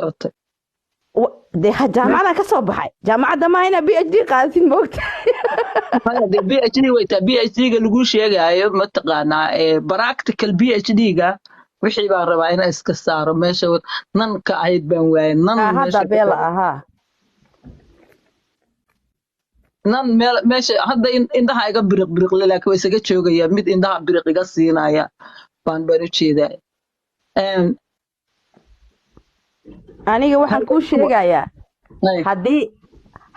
Socotay. Dee jaamacadaan ka soo baxay, jaamacadda maaha inaa PhD qaadatin, moogta. Maya, dee PhD way taa PhD-ga lagu sheegaayo, mataqaanaa, practical PhD-ga wixii baan rabaa inaan iska saaro meesha. Nan ka ahayd baan waayay nan. Hadda meesha ka beela ahaa. Nan meel meesha hadda indhaha iga biriq biriqle, laakiin waa isaga joogaya. Mid indhaha biriq iga siinaya baan u jeedaa. Aniga waxaan kuu sheegayaa,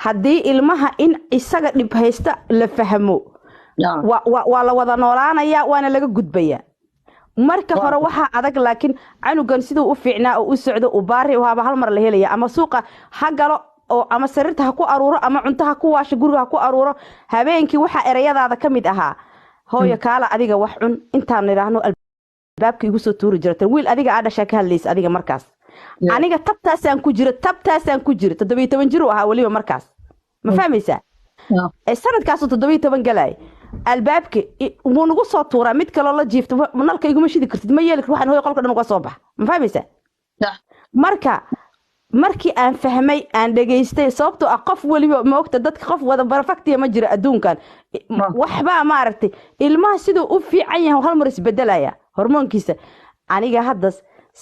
haddii ilmaha in isaga dhib haysta la fahmo, waa la wada noolaanayaa, waana laga gudbayaa. Marka hore waxaa adag, laakiin canugan siduu u fiicnaa oo u socdo, uu baari waaba hal mar la helaya, ama suuqa ha galo oo ama sariirta ha ku aruuro ama cunto ha ku waasho, guriga ha ku aruuro. Habeenkii waxaa ereyadaada ka mid ahaa, "Hooyo, kaala adiga wax cun." Intaan nidhaahno albaabka igu soo tuuri jirta. Wiil adiga aa dhashaa ka hadlaysa adiga markaas. Aniga tabtaasaan ku jira, tabtaasaan ku jira. 17 jir uu ahaa weliba markaas, ma fahmaysaa? Ee sanadkaasuu 17 galay, albaabka wuu nagu soo tuuraa. Mid kaloo la jiifta, "Nalka iguma shidi kartid, ma yeeli kartid." Waxaan, "Hooyo, qolka dhan uga soo bax." Ma fahmaysaa? Marka markii aan fahmay, aan dhegaystay, sababtoo ah qof weliba, ma ogta, dadka qof wada perfect ah ma jiro adduunkan. Waxbaa maaragtay, ilmaha siduu u fiican yahay hal mar isbedelaya hormoonkiisa. Aniga hadda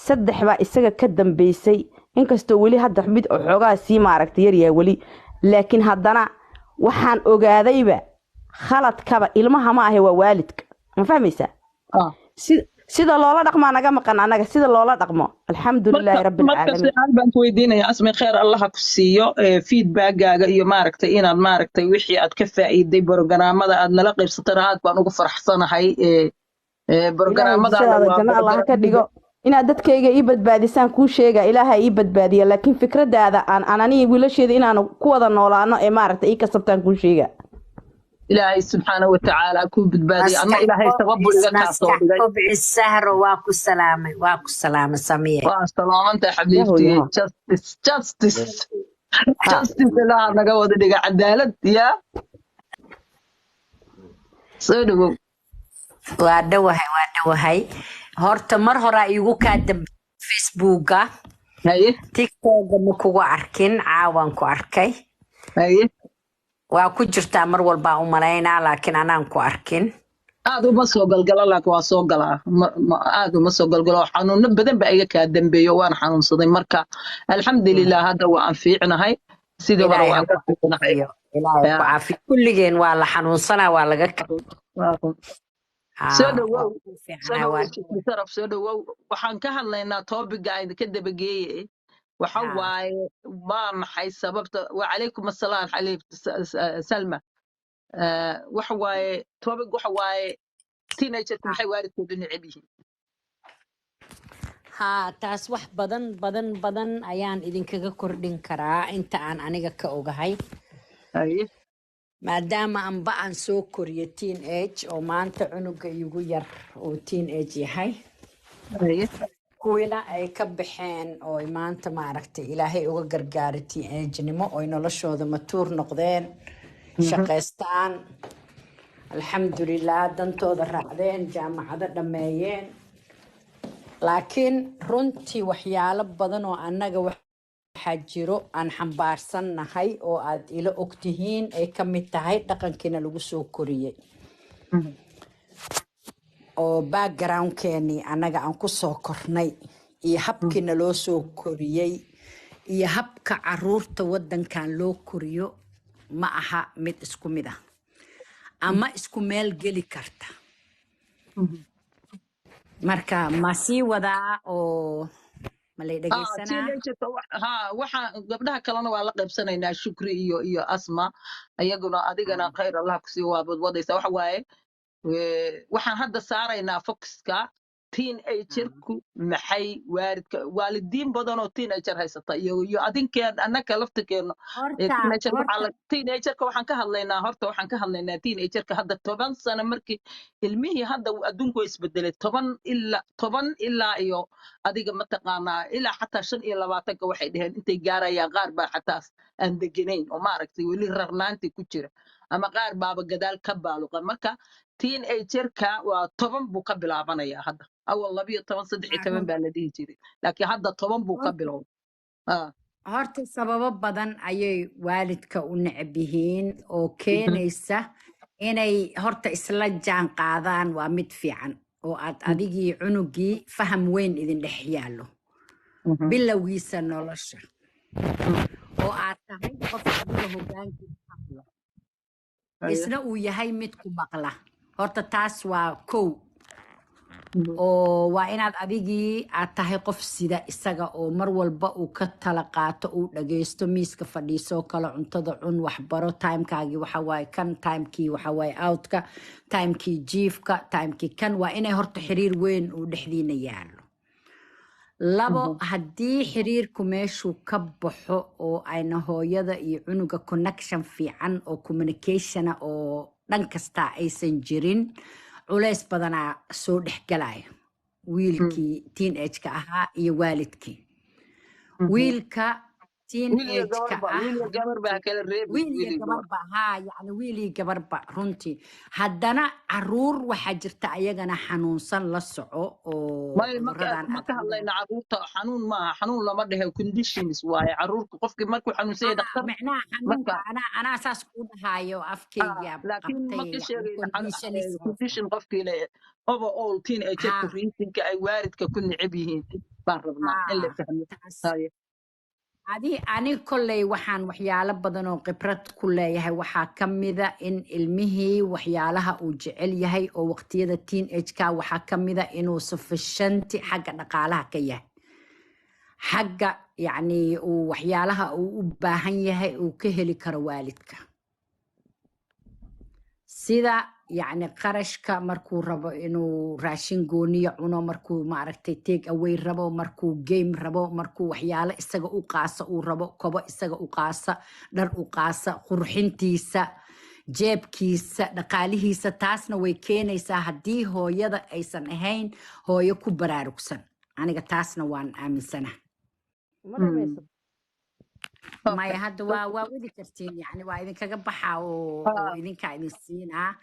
saddex baa isaga ka dambeysay, inkastoo weli hadda mid oo xoogaa sii maaragtay yaryahay weli, laakiin haddana waxaan ogaadayba khaladkaba ilmaha ma ahe, waa waalidka. Ma fahmaysaa? Sida loola dhaqmaa naga maqan annaga, sida loola dhaqmo. Alxamdulilaahi rabbi Marka alcaalamiin. Su-aal baan ku weydiinaya, Asmi, kheer Allaha ku siiyo feedbackgaaga iyo maaragtay inaad maaragtay wixii aad ka faa'iiday programada aad nala qaybsatana, aad baan ugu faraxsanahay. Ilaahay Programadaana jisadaada waa janno Allah ka programada dhigo. Inaad dadkayga ii badbaadisaan kuu sheega, Ilaaha ii badbaadiya, laakiin fikradaada aan aniga wiilasheeda inaanu ku wada noolaano ee maaragtay ii kasabtaan kuu sheega. Ilaahay subxaana wa tacaala kuu badbaadiya, anna Maskax Ilaahay sabab buu kobcis. iga kaa soo Maskax dhigay. kobcis. Sahro, waa ku salaamay, waa ku salaamay, Samiye. Waa salaamantahay. Yahow. Xabiibtii. Yahow. Justice, justice, Ha. justice. Ilaaha naga wada dhiga cadaalad. Yaa soo dhawow. Waa dhowahay, waa dhowahay. Horta mar horaa iigu kaa dambeeyay Facebooka. TikToka ma kugu arkin, caawaan ku arkay. Waa ku jirtaa mar walbaa u malaynaa, laakiin anaan ku arkin. Aad uma soo galgalo, laakiin waa soo galaa. Aad uma soo galgalo, xanuuno badan baa iga kaa dambeeyo, waan xanuunsaday. Marka alxamdulilah, hadda waa aan fiicnahay, sidii hore Ilaahay ha waan ka ku fiicnahay. caafiyo, Ilaahay ku caafiyo. Kulligeen waa la xanuunsanaa, waa laga Soo waa dhawow. ku Soo fiicnaa. dhawow. Waa Shukri Sharaf, soo dhawow. Waxaan ka hadlaynaa topic-ga idinka dabageeye waxa waaye, waa maxay sababta? Wacalaykum assalaam, xaliib Salma. Waxa waaye topic, waxa waaye teenagerku maxay waalidkoodu neceb yihiin? Haa, taas wax badan badan badan ayaan idinkaga kordhin karaa inta aan aniga ka ogahay, maadaama anba aan soo koriyo teenage oo maanta cunuga igu yar uu teenage yahay, kuwiina ay ka baxeen oo ay maanta maaragtay Ilaahay uga gargaaray teenage-nimo, oy noloshooda mature noqdeen, shaqaystaan, alxamdulilah, dantooda raacdeen, jaamacado dhammeeyeen. Laakiin runtii waxyaalo badan oo annaga waxaa jiro aan xambaarsannahay oo aad ila ogtihiin, ay ka mid tahay dhaqankiina lagu soo koriyey oo backgroundkeenii annaga aan ku soo kornay iyo habkiina loo soo koriyey iyo habka caruurta wadankan loo koriyo ma aha mid isku mid ah ama isku meel geli karta. Marka ma sii wadaa oo ma lay dhegeysanaa? Teenagerka ha, waxaa gabdhaha kalena waa la qaybsanaynaa, Shukri iyo Asma ayaguna. Adigana khayr Allah kusii, waabad wadaysa. Waxa waaye, waxaan hadda saaraynaa focuska teenagerku maxay waalidka, waalidiin badan oo teenager haysata iyo adinkeen annaka laftirkeena Horta teenager waxaa horta la teenagerka waxaan ka hadlaynaa, horta waxaan ka hadlaynaa teenagerka hadda 10 sano markii ilmihii hadda adduunku waa isbedelay, 10 ilaa 10 ilaa iyo adiga mataqaanaa ilaa xataa 25-ka waxay dheheen intay gaarayaan, qaar baa xataa aan deganayn oo maaragtay weli rarnaantii ku jira, ama qaar baaba gadaal ka baaluqa. Marka teenagerka waa 10 buu ka bilaabanayaa hadda. Awal 12, 13 baa la dhihi jiray, laakiin hadda 10 buu ka bilowday. Horta sababo badan ayay waalidka u necab yihiin oo keenaysa inay horta isla jaan qaadaan. Waa mid fiican oo aad adigii cunugii faham weyn idin dhex yaallo bilowgiisa nolosha, oo aad tahay qof adiga hoggaankiisa hadlo, isna uu yahay mid ku maqla. Horta taas waa kow, oo waa inaad adigii aad tahay qof sida isaga oo mar walba uu ka tala qaato, uu dhagaysto, miiska fadhiiso kala cuntada cun, waxbaro, timekaagii waxa waaye kan, timekii waxa waaye outka, timekii jiifka, timekii kan. Waa inay horta xiriir weyn uu dhexdiina yaallo. Labo, haddii xiriirku meeshuu ka baxo oo ayna hooyada iyo cunuga connection fiican oo communicationa oo dhan kasta aysan jirin, culays badanaa soo dhexgalaya wiilkii teenage-ka ahaa iyo waalidkii. Wiilka Wiil iyo teenage-ka gabarba ah, wiil iyo gabarba ha kala reebin. Wiil Wiil iyo iyo gabar. gabarba, haa, yacni wiil iyo gabarba runtii. Haddana caruur waxaa jirta ayagana xanuunsan, la soco, oo May ma ka cuduradan ma aad ka hadlayna caruurta. Xanuun maaha, xanuun lama dhehe, conditions waaye. Caruurka qofkii markuu xanuunsan yahay dhakhtar Micnaha xanuunka marka anaa saas kuu dhahaayo, afkeyga laakiin ma qabtay ka yani sheegayna conditions. Condition qofkii le overall teenagerku reasonka ay waalidka ku neceb yihiin baan rabnaa in la fahmo. Taas Haye. Adi ani kolley waxaan waxyaalo badan oo khibrad ku leeyahay. Waxaa ka mida in ilmihii waxyaalaha uu jecel yahay oo waqtiyada teenage-ka, waxaa ka mida inuu sufficient xagga dhaqaalaha ka yahay, xagga yacni uu waxyaalaha uu u baahan yahay uu ka heli karo waalidka, sida yacni qarashka markuu rabo inuu raashin gooniya cuno, markuu maaragtay take away rabo, markuu game rabo, markuu waxyaalo isaga u qaasa uu rabo, kobo isaga u qaasa, dhar u qaasa, qurxintiisa, jeebkiisa, dhaqaalihiisa. Taasna way keenaysaa haddii hooyada aysan ahayn hooyo ku baraarugsan. Aniga taasna waan aaminsanahay. Ma dhamayso. Maya, hadda waa wadi kartiin, yani waa idinkaga baxaa oo idinkaa idin siinaa,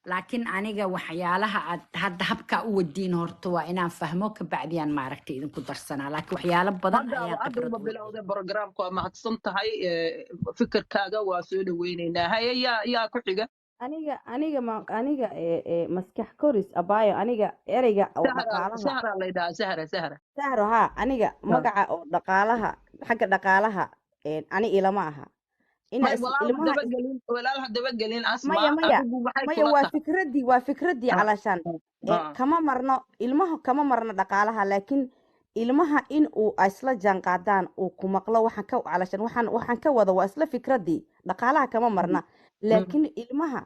laakiin aniga waxyaalaha aad hadda habkaa u wadiin horta waa inaan fahmo, kabacdiyaan maaragtay idinku darsanaa, laakiin waxyaalo badan Hadda ayaan hadda khibrad uba u leeyahay. Bilowday programka, waa mahadsan tahay. Fikirkaaga waa soo dhaweyneynaa. Haye, yaa ku xiga? Aniga ma aniga ee maskax koris abaayo, aniga ereyga oo Sahra. dhaqaalaha. Sahra la yidhaha, Sahra, Sahra. Sahro, haa, aniga magaca oo dhaqaalaha, xagga dhaqaalaha ani ilama aha ina May walaal ha ilmaha dabagelin, walaal ha dabagelin Asma. Maya, maya. Adigu maxay Maya, kula waa tahay? fikradii, waa fikradii. Calaashaan kama marno ilmaha, kama marno dhaqaalaha, laakiin ilmaha in uu isla jaan qaadaan, uu ku maqlo. Waxaan ka calaashaan waxaan ka wada waa isla fikradii, dhaqaalaha kama marna, laakiin ilmaha